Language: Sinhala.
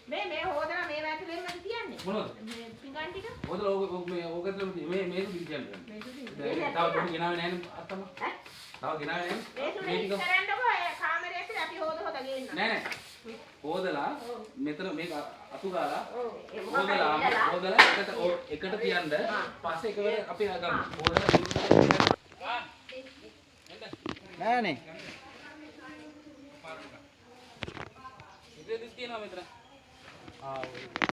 මේ මේ හොදලා මේ ඇතුලෙන්මද තියන්නේ? මොනවද? මේ පිඟන් ටික? හොදලා ඕක මේ ඕක ඇතුලෙම මේ මේ සුදු කියන්නේ. මේ සුදු. තව පොඩි ගෙනාවේ නෑනේ අත්තම. ඈ? තව ගෙනාවේ නෑනේ. මේ සුදු කරන්නකෝ ඒ කාමරේ ඇතුලේ අපි හොද හොද ගේන්න. නෑ නෑ. හොදලා මෙතන මේක අතු ගාලා හොදලා හොදලා එකට එකට තියන්න පස්සේ එකවර අපි ගමු. හොදලා නෑනේ. ඉතින් තියෙනවා මෙතන. ආ ඔය.